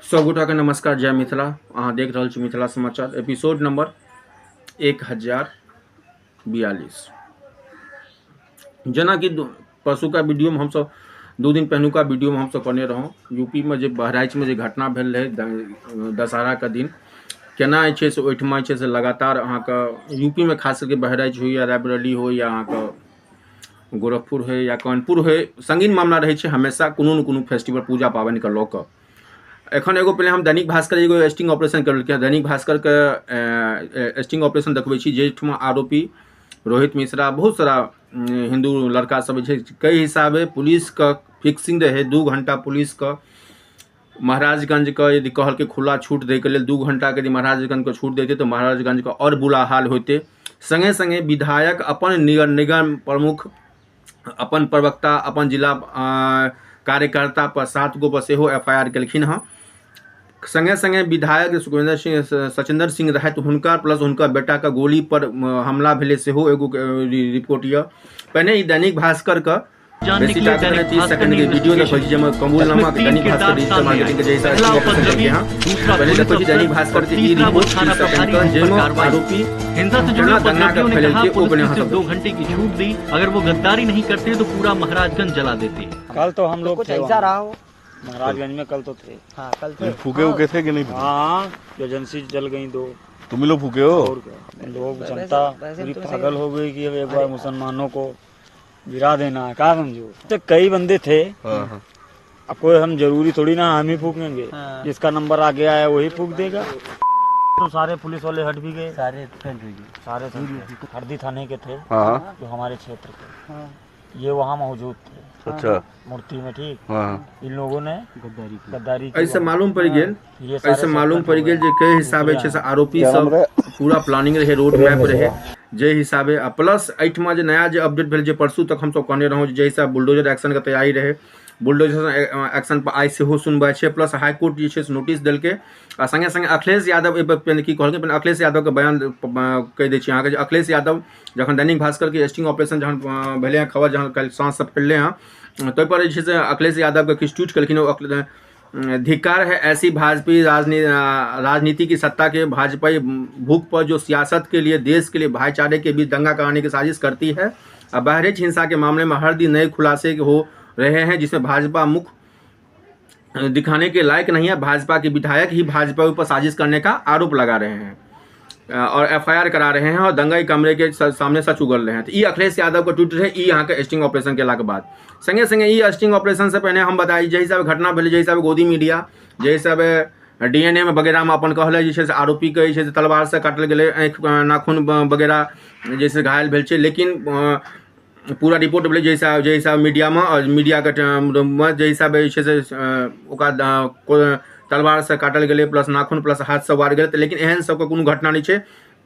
सब गोटाके नमस्कार, जय मिथिला। अहाँ देख रहल छी मिथिला समाचार एपिसोड नंबर 1042। जेनाकि परसुका वीडियोमे हमसब 2 दिन पहिलुका वीडियोमे हमसब कहने रहौं, यूपीमे जे बहराइचमे जे घटना भेल रहै दशहराके दिन, केना जे छै से ओहिठमा जे छै से लगातार अहाँके यूपीमे खास करके बहराइच होइ या रायबरेली होइ या अहाँके गोरखपुर होइ या कानपुर होइ, संगीन मामला रहै छै हमेशा कोनो ने कोनो फेस्टिवल पूजा पाबनिके लऽ कऽ। एखन एगो पहिले हम दैनिक भास्कर एगो स्टिंग ऑपरेशन करलकै, दैनिक भास्करके स्टिंग ऑपरेशन देखबै छी, जाहिठमा आरोपी रोहित मिश्रा बहुत सारा हिन्दू लड़का सब जे छै कई हिसाबे पुलिसके फिक्सिंग रहै। 2 घंटा पुलिसके महाराजगंजके यदि कहलकै खुला छूट दैके लेल, 2 घंटाके यदि महाराजगंजके छूट दैतै तऽ महाराजगंजके आओर बुरा हाल होइतै। सङ्गे सङ्गे विधायक अपन निगम प्रमुख, अपन प्रवक्ता, अपन जिला कार्यकर्ता पर 7 गो पर सेहो एफ I R केलखिन हँ। सङ्गे सङ्गे विधायक सुखविंदर सिंह सचिंदर सिंह रहथि, हुनका प्लस हुनका बेटाके गोली पर हमला भेलै सेहो एगो रिपोर्ट यऽ। पहिने ई दैनिक भास्करके जानने बेसी के लिए टाका दैनिक 30 भास्कर सेकंड के न्यूज वीडियो देखै छी, जाहिमे कबूल जिसमें नामा के 3 दैनिक भास्कर किरदार डिजिटल सामने मार्केटिंग के आए। जैसा पहला ऑपरेशन उपद्रवी, केलकै हँ। दूसरा पहिले पुलिस देखै छी अफसर दैनिक और भास्कर के ई तीसरा वो रिपोर्ट 30 थाना सेकंड प्रभारी के, जिन पर जाहिमे कार्रवाई। आरोपी हिंसा से जुड़े केना दंगा के उपद्रवियों ने कहा फैलेलकै ओ पुलिस पहिले ने अहाँ सिर्फ सब 2 देखू। घंटे की छूट दी, अगर वो गद्दारी नहीं करते तो पूरा महाराजगंज जला देते। कल तो हम लोग कुछ थे ऐसा वहाँ। रहा हो। महाराजगंज में कल तो थे। हाँ, कल थे। फूके उके थे कि नहीं फूके? हाँ, एजेंसी जल गई 2। तुम ही लोग फूके हो? और क्या, लोग जनता वैसे पूरी तो सही पागल है। हो गई कि अब एक बार मुसलमानों को गिरा देना है, क्या समझो। तो कई बंदे थे। हाँ, हाँ। अब कोई हम जरूरी थोड़ी ना हम ही फूकेंगे, हाँ। जिसका नंबर आ गया है वही फूक देगा। तो सारे पुलिस वाले हट भी गए, सारे फ्रेंड हुई। सारे हरदी थाने के थे। हाँ। जो हमारे क्षेत्र के, हाँ। ये वहाँ मौजूद थे। अच्छा। मूर्ति में, ठीक। हाँ। इन लोगों ने गद्दारी की। गद्दारी की। ऐसे मालूम पड़ गेल, ये सारे ऐसे मालूम सस्पेंड पड़ हो गेल गए। जे कई हिसाबे छै से आरोपी क्या सब नाम रहे? पूरा प्लानिंग रहे, रोड मैप रहे जे हिसाबे। आ प्लस एहिठमा जे नया जे अपडेट भेल, जे परसू तक हमसब कहने रहौं जे हिसाब बुलडोजर एक्शन के तैयारी रहे, बुलडोजर एक्शन पर आइ सेहो सुनवाइ छै। प्लस हाईकोर्ट जे छै से नोटिस देलकै। आ सङ्गे सङ्गे अखिलेश यादव एहि पर पहिने की कहलकै, पहिने अखिलेश यादवके बयान कहि दै छी अहाँके जे अखिलेश यादव जखन दैनिक भास्करके स्टिंग ऑपरेशन जहन भेलै हँ, खबर जहन काल्हि साँझसँ फैललै हँ, ताहिपर जे छै से अखिलेश यादवके किछु ट्वीट केलखिन। ओ धिक्कार है ऐसी भाजपा राजनीति की सत्ता के भाजपाई भूख पर जो सियासत के लिए देश के लिए भाईचारे के बीच दंगा कराने की साजिश करती है। अब बहराइच हिंसा के मामले में हर दिन नए खुलासे हो रहे हैं, जिसमें भाजपा मुख दिखाने के लायक नहीं है। भाजपा के विधायक ही भाजपा ऊपर साजिश करने का आरोप लगा रहे हैं और एफ I R करा रहे हैं और दंगाई कमरे के सामने सच उगल रहे हैं। तो ई अखिलेश यादव का ट्वीट रहे ई यहाँ के स्टिंग ऑपरेशन केला के बाद। संगे संगे ई स्टिंग ऑपरेशन से पहले हम बताई जे हिसाब घटना भेलै, जे हिसाब गोदी मीडिया, जे हिसाब डी एन ए में वगैरह में अपन कहले जे छै से आरोपी के जे छै से तलवार से काटल गेलै, आँखि, नाखून वगैरह जैसे घायल भेल छै, लेकिन पूरा रिपोर्ट भेलै जे हिसाब मीडिया में और मीडिया के टाइम में जे हिसाब जे छै से ओकरा तलवार से काटल गेलै, प्लस नाखून प्लस हाथ से वार गेलै, तऽ लेकिन एहन सबके कोनो घटना नहि छै।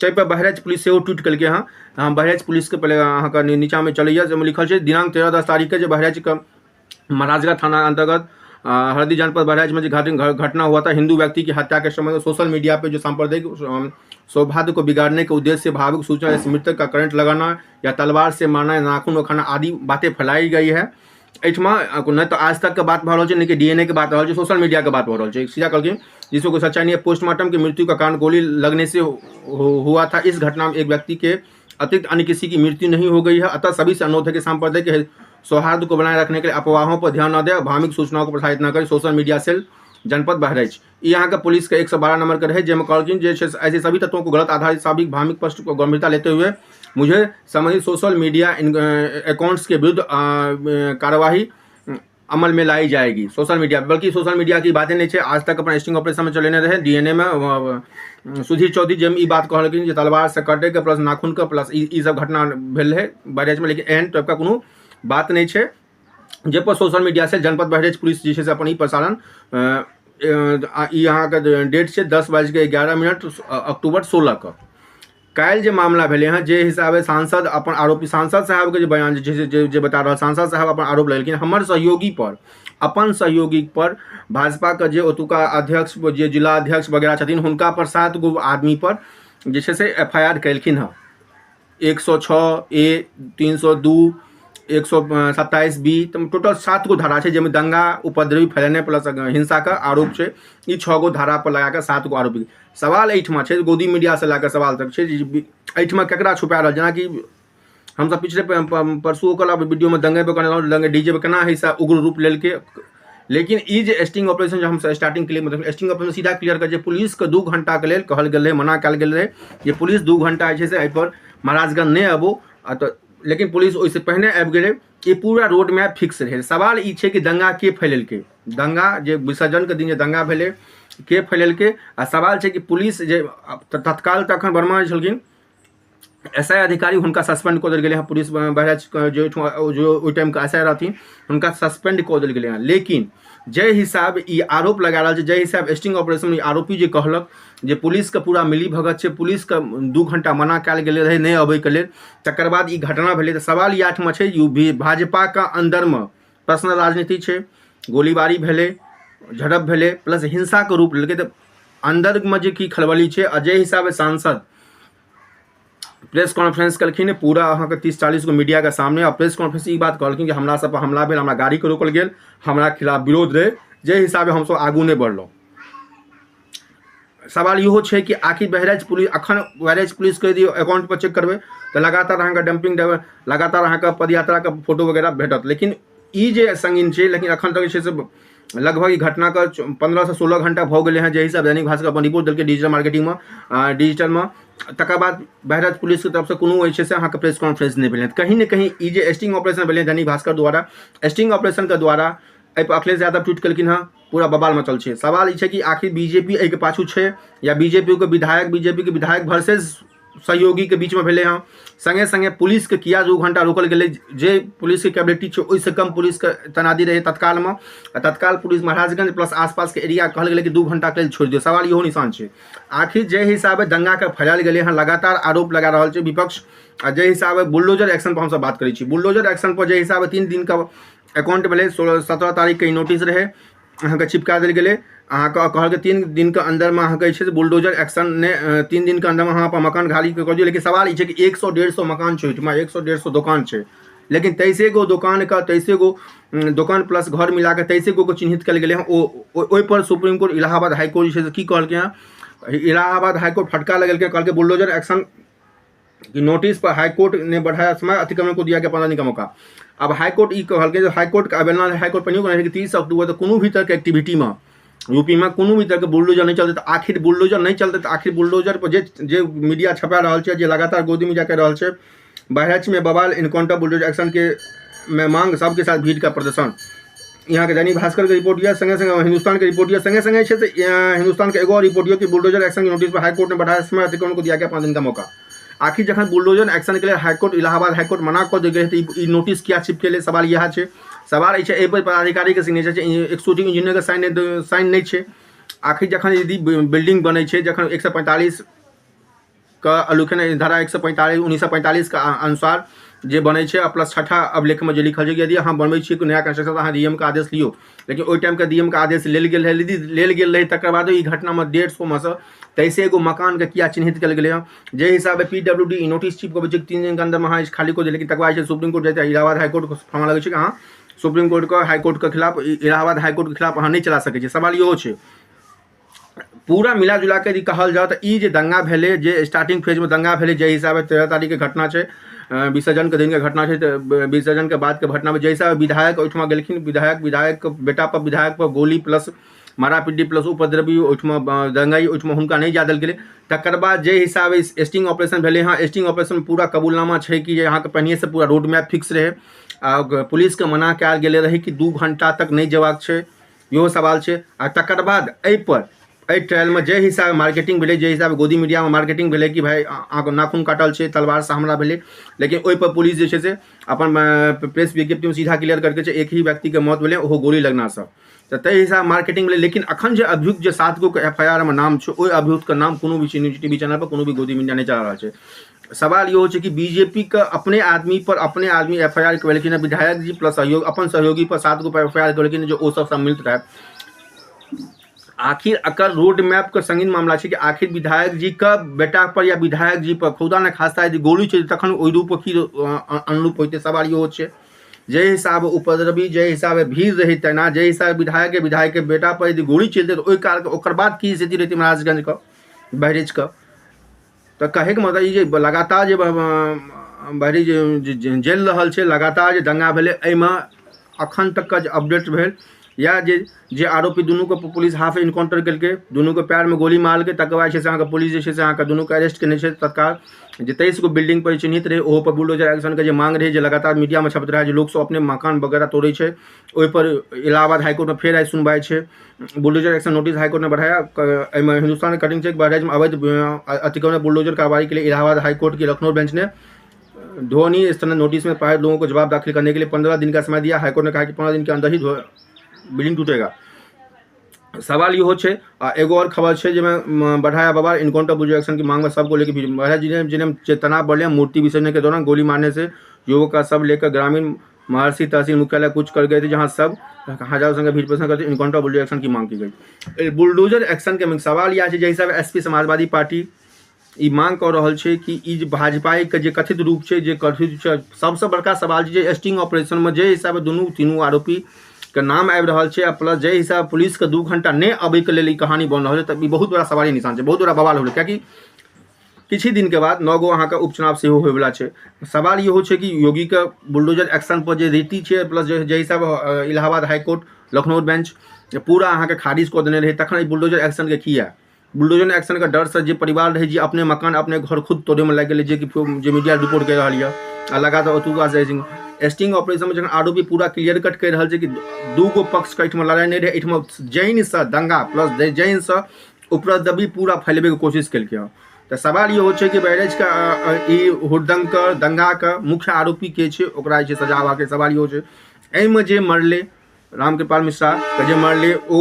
ताहिपर बहराइच पुलिस सेहो ट्वीट केलकै हँ। हम बहराइच पुलिसके पहिले अहाँके नीचाँमे चलैए, जाहिमे लिखल छै दिनांक 13/10 तारीखके जे बहराइचके महाराजगंज थाना अंतर्गत हरदी जनपद बहराइच में जो घटना हुआ था, हिंदू व्यक्ति की हत्या के समय सोशल मीडिया पे जो सांप्रदायिक सौभाग्य को बिगाड़ने के उद्देश्य से भावुक सूचना जैसे मृतक का करंट लगाना या तलवार से मारना, नाखून उखाना आदि बातें फैलाई गई है। एहिठमा नहि तऽ आज तक के बात भऽ रहल छै, नहि कि डी एन ए के बात भऽ रहल छै, सोशल मीडिया के बात भऽ रहल छै। सीधा कहलखिन जिसको कोई सच्चाई नहीं है, पोस्टमार्टम की मृत्यु का कारण गोली लगने से हुआ था। इस घटना में एक व्यक्ति के अतिरिक्त अन्य किसी की मृत्यु नहीं हो गई है। अतः सभी से अनुरोध है कि सांप्रदायिक सौहार्द को बनाए रखने के लिए अफवाहों पर ध्यान न दें और भ्रामक सूचनाओं को प्रसारित न करें। सोशल मीडिया सेल जनपद बहराइच। ई अहाँके पुलिस के 112 नंबर के रहे, जाहिमे कहलखिन जे छै से ऐसे सभी तत्वों को गलत आधारित साबिक भ्रामक प्रश्न को गंभीरता लेते हुए मुझे संबंधित सोशल मीडिया अकाउंट्स के विरुद्ध कार्यवाही अमल में लाई जाएगी। सोशल मीडिया, बल्कि सोशल मीडिया की बातें नहीं छै, आज तक अपन स्टिंग ऑपरेशन में चलेने रहे डी एन ए में, सुधीर चौधरी जे ई बात कहलखिन जे तलवार से कटे के प्लस नाखून के प्लस ई सब घटना भेल रहे बहराइच में, लेकिन एहन टाइप का कोनो बात नहीं छै। जे पर सोशल मीडिया से जनपद बहराइच पुलिस जे छै से अपन ई प्रसारण, ई अहाँके डेट छै दस बाजि के एगारह मिनट अक्टूबर 16 के। काल्हि जे मामला भेलै हँ, जे हिसाबे सांसद अपन आरोपी सांसद साहबके जे बयान जे छै से जे बता रहल सांसद साहब अपन आरोप लगेलखिन हमर सहयोगी पर, अपन सहयोगी पर भाजपाके जे ओतुका अध्यक्ष जे जिला अध्यक्ष वगैरह छथिन हुनका पर 7 गो आदमी पर जे छै से एफ I R केलखिन हँ। 106 ए 302 127 बी, तऽ टोटल 7 गो धारा छै जाहिमे दंगा, उपद्रवी फैलेने प्लस हिंसाके आरोप छै। ई 6 गो धारा पर लगा कऽ 7 गो आरोपी। सवाल एहिठमा छै, गोदी मीडियासँ लए कऽ सवाल तक छै जे एहिठमा केकरा छुपा रहल। जेनाकि हमसब पिछले परसू ओकर वीडियोमे दंगे पर कहने रहौं, दंगे डीजे पर केना हिंसा उग्र रूप लेलकै। लेकिन ई जे स्टिंग ऑपरेशन जे हमसब स्टार्टिंग क्लिप में, स्टिंग ऑपरेशन सीधा क्लियर कर जे पुलिसके 2 घंटाके लेल कहल गेल रहै, मना कयल गेल रहै जे पुलिस 2 घंटा जे छै से एहिपर महाराजगंज नहि आबू। आ तऽ लेकिन पुलिस ओहिसँ पहिने आबि गेलै। ई पूरा रोड मैप फिक्स रहै। सवाल ई छै कि दंगा के फैलेलकै? दंगा जे विसर्जनके दिन जे दंगा भेलै, के फैलेलकै? आ सवाल छै कि पुलिस जे तत्काल तखन वर्मा जे छलखिन एस I अधिकारी, हुनका सस्पेंड कऽ देल गेलै हँ। पुलिस बहराइच जे ओहिठमा जो ओहि टाइमके एस I रहथिन, हुनका सस्पेंड कऽ देल गेलै हँ। लेकिन जाहि हिसाब ई आरोप लगा रहल छै, जाहि हिसाब स्टिंग ऑपरेशन ई आरोपी जे कहलक जे पुलिसके पूरा मिली भगत छै, पुलिसके 2 घंटा मना कयल गेल रहै नहि अबैके लेल, तकर बाद ई घटना भेलै। तऽ सवाल ई आठमा छै, यू भी भाजपाके अन्दरमे पर्सनल राजनीति छै, गोलीबारी भेलै, झड़प भेलै, प्लस हिंसाके रूप लेलकै, तऽ अन्दरमे जे की खलबली छै। आ जाहि हिसाबे सांसद प्रेस कॉन्फ्रेंस केलखिन पूरा अहाँके 30-40 गो मीडियाके सामने, आ प्रेस कॉन्फ्रेंस ई बात कहलखिन कि हमरा सब पर हमला भेल, हमरा गाड़ीके रोकल गेल, हमरा खिलाफ विरोध रहै, जाहि हिसाबे हमसब आगू नहि बढ़लहुँ। सवाल इहो छै कि आखिर बहराइच पुलिस, अखन बहराइच पुलिसके यदि अकाउंट पर चेक करबै तऽ लगातार अहाँके डंपिंग, लगातार अहाँके पदयात्राके फोटो वगैरह भेटत। लेकिन ई जे संगीन छै, लेकिन अखन तक जे छै से लगभग ई घटनाके 15 से 16 घंटा भऽ गेलै हँ। जाहि हिसाब दैनिक भास्कर अपन रिपोर्ट देलकै डिजिटल मार्केटिंगमे, डिजिटलमे, तकर बाद बहराइच पुलिसके तरफसँ कोनो जे छै से अहाँके प्रेस कॉन्फ्रेंस नहि भेलै। कहीं ने कहीं ई जे स्टिंग ऑपरेशन भेलै दैनिक भास्कर द्वारा, स्टिंग ऑपरेशनके द्वारा एहिपर अखिलेश यादव ट्वीट केलखिन हँ, पूरा बवाल मचल छै। सवाल ई छै कि आखिर बीजेपी एहिके पाछू छै या बीजेपीके विधायक, बीजेपीके विधायक वर्सेस सहयोगीके बीचमे भेलै हँ। सङ्गे सङ्गे पुलिसके किया 2 घंटा रोकल गेलै? जे पुलिसके कैपेबिलिटी छै ओहिसँ कम पुलिसके तैनाती रहै तत्कालमे, आ तत्काल पुलिस महाराजगंज प्लस आसपासके एरिया कहल गेलै कि 2 घंटाके लेल छोड़ि दियौ। सवाल इहो निशान छै, आखिर जाहि हिसाबे दंगाके फैलायल गेलै हँ, लगातार आरोप लगा रहल छै विपक्ष, आ जाहि हिसाबे बुलडोजर एक्शन पर हमसब बात करै छी, बुलडोजर एक्शन पर जाहि हिसाबे 3 दिनके अकाउंट भेलै, 16-17 तारीखके ई नोटिस रहै, अहाँके चिपका देल गेलै, अहाँके कहलकै 3 दिनके अन्दरमे अहाँके जे छै से बुलडोजर एक्शन नहि, 3 दिनके अन्दरमे अहाँ अपन मकान खाली कऽ दियौ। लेकिन सवाल ई छै कि 100-150 मकान छै ओहिठमा, 100-150 दोकान छै, लेकिन 23 गो दोकानके, 23 गो दोकान प्लस घर मिलाके 23 गोके चिन्हित कयल गेलै हँ। ओ ओहिपर supreme court, Allahabad high court जे छै से की कहलकै हँ? इलाहाबाद हाई कोर्ट फटका लगेलकै, कहलकै बुलडोजर एक्शन कि नोटिस पर हाई कोर्ट ने बढ़ाया समय, अतिक्रमण को दिया गया 15 दिन का मौका। अब हाई कोर्ट ई कहलकै जे हाई कोर्ट के अवहेलना, हाई कोर्ट पहिनहियो कहने रहै कि 30 अक्टूबर तक कोनो भी तरहके एक्टिविटीमे यूपीमे कोनो भी तरहके बुलडोजर नहि चलतै। तऽ आखिर बुलडोजर नहि चलतै तऽ आखिर बुलडोजर पर जे जे मीडिया छपा रहल छै, जे लगातार गोदी मीडिया कहि रहल छै, बहराइच में बवाल, इनकाउंटर बुलडोजर एक्शन के में मांग, सबके साथ भीड़ का प्रदर्शन। यहाँ के दैनिक भास्कर के रिपोर्ट यऽ, संगे संगे हिंदुस्तान के रिपोर्ट यऽ, संगे संगे छै से हिंदुस्तान के एगो और रिपोर्ट यऽ कि बुलडोजर एक्शन के नोटिस पर हाई कोर्ट ने बढ़ाया समय, अतिक्रमण को दिया गया 5 दिन का मौका। आखिर जखन बुलडोजर एक्शन के लेल हाई कोर्ट, इलाहाबाद हाई कोर्ट मना कऽ देल गेलै तऽ ई नोटिस किया चिपकेलै? सवाल इएह छै। सवाल ई छै एहि पर पदाधिकारी के सिग्नेचर छै, एक्जीक्यूटिव इंजीनियर के साइन नहि छै। आखिर जखन यदि बिल्डिंग बनै छै, जखन 145 के अलोकन धारा 145 1945 के अनुसार जे बनै छै, आ प्लस छठा अभिलेखमे जे लिखल छै कि यदि अहाँ बनबै छियै नया कंस्ट्रक्शन तऽ अहाँ डी एम के आदेश लियौ। लेकिन ओहि टाइमके डी एम के आदेश लेल गेल रहै, यदि लेल गेल रहै तकर बादो ई घटनामे 150 मे सँ 23 गो मकानके किया चिन्हित कयल गेलै हँ? जाहि हिसाबे पी डब्ल्यू डी नोटिस चिपकबै छै 3 दिनके अन्दरमे अहाँ खाली कऽ दियौ, लेकिन तकर बाद जे सुप्रीम कोर्ट जाइ छै, इलाहाबाद हाई कोर्ट फरमान लगै छै कि अहाँ सुप्रीम कोर्टके, हाई कोर्टके खिलाफ, इलाहाबाद हाई कोर्टके खिलाफ अहाँ नहि चला सकै छियै। सवाल इहो छै, पूरा मिला जुला के यदि कहल जाए तऽ ई जे दंगा भेलै, जे स्टार्टिंग फेजमे दंगा भेलै, जाहि हिसाबे 13 तारीखके घटना छै, विसर्जनके दिनके घटना छै, तऽ विसर्जनके बादके घटनामे जाहि हिसाबे विधायक ओहिठमा गेलखिन, विधायकके बेटा पर, विधायक पर गोली प्लस मारापीटी प्लस उपद्रवी ओहिठमा दंगाई, ओहिठमा हुनका नहि जाय देल गेलै। तकर बाद जाहि हिसाबे स्टिंग ऑपरेशन भेलै हँ, स्टिंग ऑपरेशन पूरा कबूलनामा छै कि जे अहाँके पहिनहिएसँ पूरा रोड मैप फिक्स रहै, आ पुलिसके मना कयल गेल रहै कि 2 घंटा तक नहि जेबाक छै, इहो सवाल छै। आ तकर बाद एहिपर एहि ट्रायलमे जाहि हिसाबे मार्केटिंग भेलै, जाहि हिसाबे गोदी मीडियामे मार्केटिंग भेलै कि भाय अहाँके नाखून काटल छै, तलवारसँ हमला भेलै, लेकिन ओहिपर पुलिस जे छै से अपन प्रेस विज्ञप्तिमे सीधा क्लियर करके छै एक ही व्यक्तिके मौत भेलै, ओहो गोली लगनासँ, तऽ ताहि हिसाब मार्केटिंग भेलै। लेकिन अखन जे अभियुक्त जे 7 गोके एफ I R मे नाम छै, ओहि अभियुक्तके नाम कोनो भी न्यूज टी वी चैनल पर कोनो भी गोदी मीडिया नहि चला रहल छै। सवाल इहो छै कि बीजेपी के अपने आदमी पर अपने आदमी एफ I R केलखिन, विधायक जी प्लस सहयोग अपन सहयोगी पर 7 गो एफ I R केलखिन, जे ओ सब सम्मिलित रहै। आखिर अकर रोड मैप के संगीन मामला छै कि आखिर विधायक जी के बेटा पर या विधायक जी पर खुदा न खास्ता यदि गोली छै तखन ओहि रूप की अनुरूप होइते, सवाल इहो छै। जाहि हिसाबे उपद्रवी, जाहि हिसाबे भीड़ रहै तैनात, जाहि हिसाबे विधायक विधायकके बेटा पर यदि गोली चलतै तऽ ओहि कालके ओकर बाद की स्थिति रहितै महाराजगंजके, बहराइचके। तऽ कहैके मतलब ई जे लगातार जे बहराइच जे जलि रहल छै, लगातार जे दंगा भेलै, एहिमे अखन तकके जे अपडेट भेल या जे जे आरोपी दुनूके पुलिस हाफ इनकाउंटर केलकै, दुनूके पैरमे गोली मारलकै, तकर बाद जे छै से अहाँके पुलिस जे छै से अहाँके दुनूके अरेस्ट केने छै तत्काल। जे 23 गो बिल्डिंग पर चिन्हित रहै ओहो पर बुलडोजर एक्शनके जे मांग रहै, जे लगातार मीडियामे छपैत रहै जे लोकसभ अपने मकान वगैरह तोड़ै छै, ओहिपर इलाहाबाद हाईकोर्टमे फेर आइ सुनवाइ छै। बुलडोजर एक्शन नोटिस हाईकोर्ट ने बढ़ाया। एहिमे हिंदुस्तान कटिंग छै, बहराइचमे अवैध अतिक्रमण बुलडोजर कार्रवाई के लिए इलाहाबाद हाईकोर्ट की लखनऊ बेंच ने ध्वनि स्तन नोटिस में पाए लोगों को जवाब दाखिल करने के लिए 15 दिन का समय दिया। हाईकोर्ट ने कहा कि 15 दिन के अंदर ही बिल्डिंग टूटेगा। सवाल इहो छै। आ एगो आओर खबर छै जाहिमे बढ़ाया बवाल, इनकाउंटर बुलडोजर एक्शन की मांग में सबको लेकर भीड़। बहराइच जिले जिले में तनाव बढ़ गया। मूर्ति विसर्जन के दौरान गोली मारने से युवक का शव लेकर ग्रामीण महर्षि तहसील मुख्यालय कूच कर गए थे, जहां सब हजारों संख्या भीड़ प्रदर्शन करते इनकाउंटर बुलडोजर एक्शन की मांग की गई। बुलडोजर एक्शन के सवाल यह छै, जाहि हिसाब एस पी समाजवादी पार्टी ई मांग कऽ रहल छै कि ई जे भाजपाके जे कथित रूप छै, जे कथित छै, सबसँ बड़का सवाल छै जे स्टिंग ऑपरेशनमे जे हिसाबे दुनू तीनू आरोपीके नाम आबि रहल छै आ प्लस जाहि हिसाबे पुलिसके 2 घंटा नहि अबैके लेल ई कहानी बनि रहल छै, तऽ ई बहुत बड़ा सवालिया निशान छै, बहुत बड़ा बवाल होलै। कियाकि किछु ही दिनके बाद 9 गो अहाँके उपचुनाव सेहो होइवला छै। सवाल इहो छै कि योगीके बुलडोजर एक्शन पर जे रीति छै, प्लस जाहि हिसाबे इलाहाबाद हाईकोर्ट लखनऊ बेंच पूरा अहाँके खारिज कऽ देने रहै, तखन ई बुलडोजर एक्शनके किया? बुलडोजर एक्शनके डरसँ जे परिवार रहै जे अपने मकान अपने घर खुद तोड़ैमे लागि गेलै, जेकि जे मीडिया रिपोर्ट कहि रहल यऽ। आ लगातार ओतुका से स्टिंग ऑपरेशनमे जखन आरोपी पूरा क्लियर कट कहि रहल छै कि 2 गो पक्षके एहिठमा लड़ाइ नहि रहै, एहिठमा जैनसँ दंगा प्लस जैनसँ उपद्रवी पूरा फैलबैके कोशिश केलकै हँ। तऽ सवाल इहो छै कि बहराइचके ई हुड़दंगके दंगाके मुख्य आरोपी के छै, ओकरा जे छै सजा होबाक सवाल इहो छै। एहिमे जे मरलै रामकृपाल मिश्रा के जे मरलै, ओ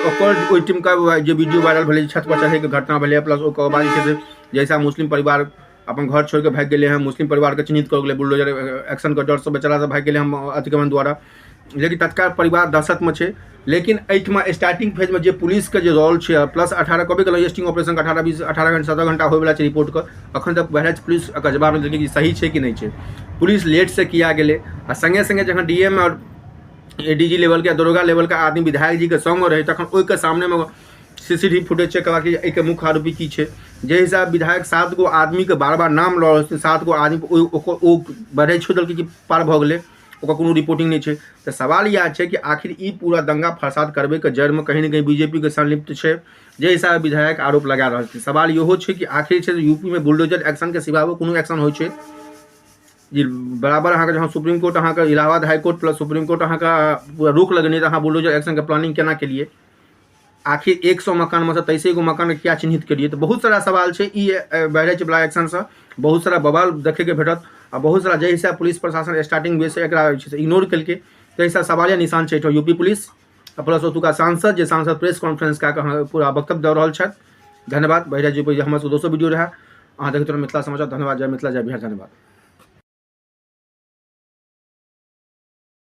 ओकर ओहि टीमका जे वीडियो वायरल भेलै, छत पर चढ़ैके घटना भेलै, प्लस ओकर बाद जे छै से जैसा मुस्लिम परिवार अपन घर छोड़िके भागि गेलै हँ, मुस्लिम परिवारके चिन्हित कऽ गेलै बुलडोजर एक्शनके डरसँ, बेचारा सब भागि गेलै हम अतिक्रमण द्वारा, लेकिन तत्काल परिवार दहशतमे छै। लेकिन एहिठमा स्टार्टिंग फेजमे जे पुलिसके जे रोल छै, प्लस 18 कहबे केलहुँ स्टिंग ऑपरेशनके 18 20 18 घंटा 17 घंटा होइवला छै रिपोर्टके, अखन तक बहराइच पुलिस एकर जवाब नहि देलकै कि सही छै कि नहि छै, पुलिस लेटसँ किया गेलै। आ सङ्गे सङ्गे जखन डी एम आओर ए डी जी लेवलके दरोगा लेवलके आदमी विधायक जीके सङ्ग रहै, तखन ओहिके सामनेमे C C T V footage check करबाक कि एहिके मुख्य आरोपी की छै। जाहि हिसाब विधायक 7 गो आदमीके बार बार नाम लऽ रहल छै, 7 गो आदमी ओकर ओ बढ़ै छोड़ि देलकै कि पार भऽ गेलै, ओकर कोनो रिपोर्टिंग नहि छै। तऽ सवाल इएह छै कि आखिर ई पूरा दंगा फसाद करबैके जड़िमे कहीं ने कहीं बीजेपीके संलिप्त छै, जाहि हिसाब विधायक आरोप लगा रहल छै। सवाल इहो छै कि आखिर छै यूपीमे बुलडोजर एक्शनके सिवा कोनो एक्शन होइ छै जी बराबर अहाँके जहाँ सुप्रीम कोर्ट अहाँके Allahabad high court plus supreme court अहाँके पूरा रोक लगेने, तऽ अहाँ बुलडोजर एक्शनके प्लानिंग केना केलियै? आखिर 100 मकानमे सँ 23 गो मकानके किया चिन्हित केलियै? तऽ बहुत सारा सवाल छै। ई बहराइचवला एक्शनसँ बहुत सारा बवाल देखैके भेटत आ बहुत सारा जाहि हिसाब पुलिस प्रशासन स्टार्टिंग बेससँ एकरा जे छै से इग्नोर केलकै, ताहि हिसाब सवालिया निशान छै एहिठाम यूपी पुलिस आ प्लस ओतुका सांसद, जे सांसद प्रेस कॉन्फ्रेंस कए कऽ अहाँ पूरा वक्तव्य दऽ रहल छथि। धन्यवाद। बहराइच हमर सबके दोसर वीडियो रहए, अहाँ देखैत रहू मिथिला समाचार। धन्यवाद। जय मिथिला, जय बिहार। धन्यवाद।